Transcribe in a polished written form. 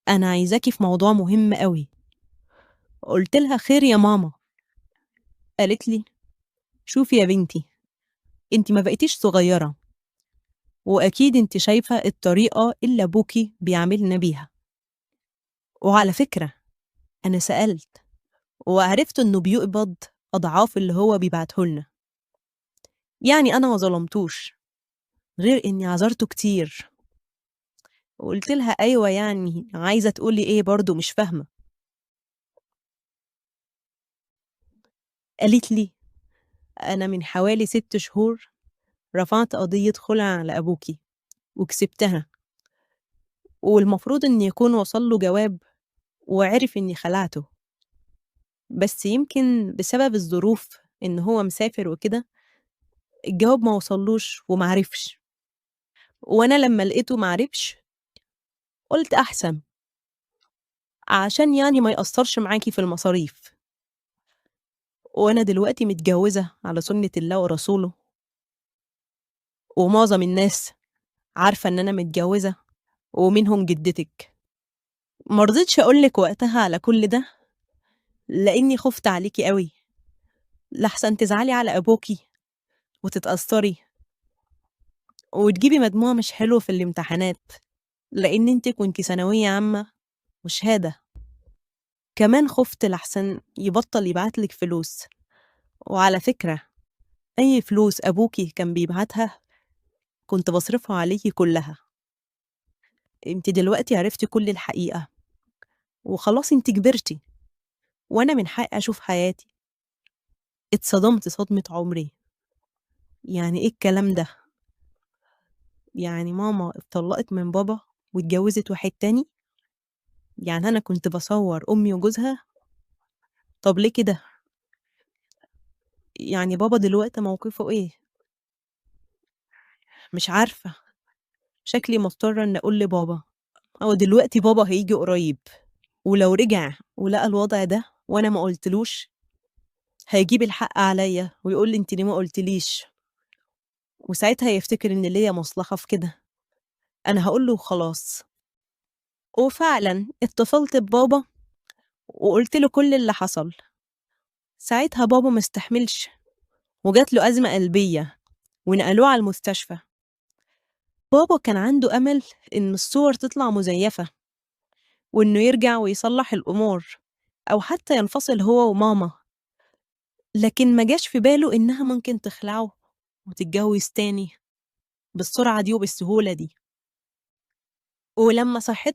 أنا عايزاكِ في موضوع مهم أوي. قُلت لها: "خير يا ماما؟" قالت لي: "شوفي يا بنتي، أنتِ ما بقيتيش صغيرة، وأكيد أنتِ شايفة الطريقة اللي أبوكِ بيعاملنا بيها. وعلى فكرة أنا سألت وعرفت إنه بيقبض أضعاف اللي هو بيبعته لنا. يعني أنا ما ظلمتوش، غير إني عذرته كتير." وقُلت لها: "أيوه يعني عايزة تقولي إيه برضه مش فاهمة." قالت لي: "أنا من حوالي 6 شهور رفعت قضية خُلع على أبوكِ وكسبتها. والمفروض إن يكون وصل له جواب وعرف إني خلعته. بس يمكن بسبب الظروف إن هو مسافر وكده، الجواب ما وصلوش وما عرفش. وأنا لمّا لقيته ما عرفش قُلت أحسن. عشان يعني ما يأثّرش معاكِ في المصاريف. وأنا دلوقتي متجوزة على سُنّة الله ورسوله. ومعظم الناس عارفة إن أنا متجوزة ومنهم جدتِك. ما رضيتش أقول لِك وقتها على كل ده، لإني خُفت عليكِ أوي، لأحسن تزعلي على أبوكِ وتتأثّري وتجيبي مجموع مش حلو في الامتحانات، لإن أنتِ كنتِ ثانوية عامة وشهادة. كمان خُفت لأحسن يبطّل يبعت لِك فلوس. وعلى فكرة أي فلوس أبوكِ كان بيبعتها كنت باصرفها عليكِ كلها. أنتِ دلوقتي عرفتِ كل الحقيقة، وخلاص أنتِ كبرتِ، وأنا من حقي أشوف حياتي." اتصدمت صدمة عمري. يعني إيه الكلام ده؟ يعني ماما اتطلّقت من بابا واتجوّزت واحد تاني؟ يعني أنا كنت باصوّر أمي وجوزها؟ طب ليه كده؟ يعني بابا دلوقتي موقفه إيه؟ مش عارفة، شكلي مضطرة إني أقول لبابا. هو دلوقتي بابا هييجي قريب، ولو رجع ولقى الوضع ده وأنا ما قُلتلوش، هيجيب الحق عليّا ويقول لي: "أنتِ ليه ما قُلتليش؟" وساعتها هيفتكر إن ليّا مصلحة في كده. أنا هاقول له وخلاص. وفعلًا اتصلت ببابا وقُلت له كل اللي حصل. ساعتها بابا ما استحملش وجات له أزمة قلبية ونقلوه على المستشفى. بابا كان عنده أمل إن الصور تطلع مزيفة، وإنه يرجع ويصلّح الأمور أو حتى ينفصل هو وماما. لكن ما جاش في باله إنها ممكن تخلعه وتتجوز تاني بالسرعة دي وبالسهولة دي. ولمّا صحته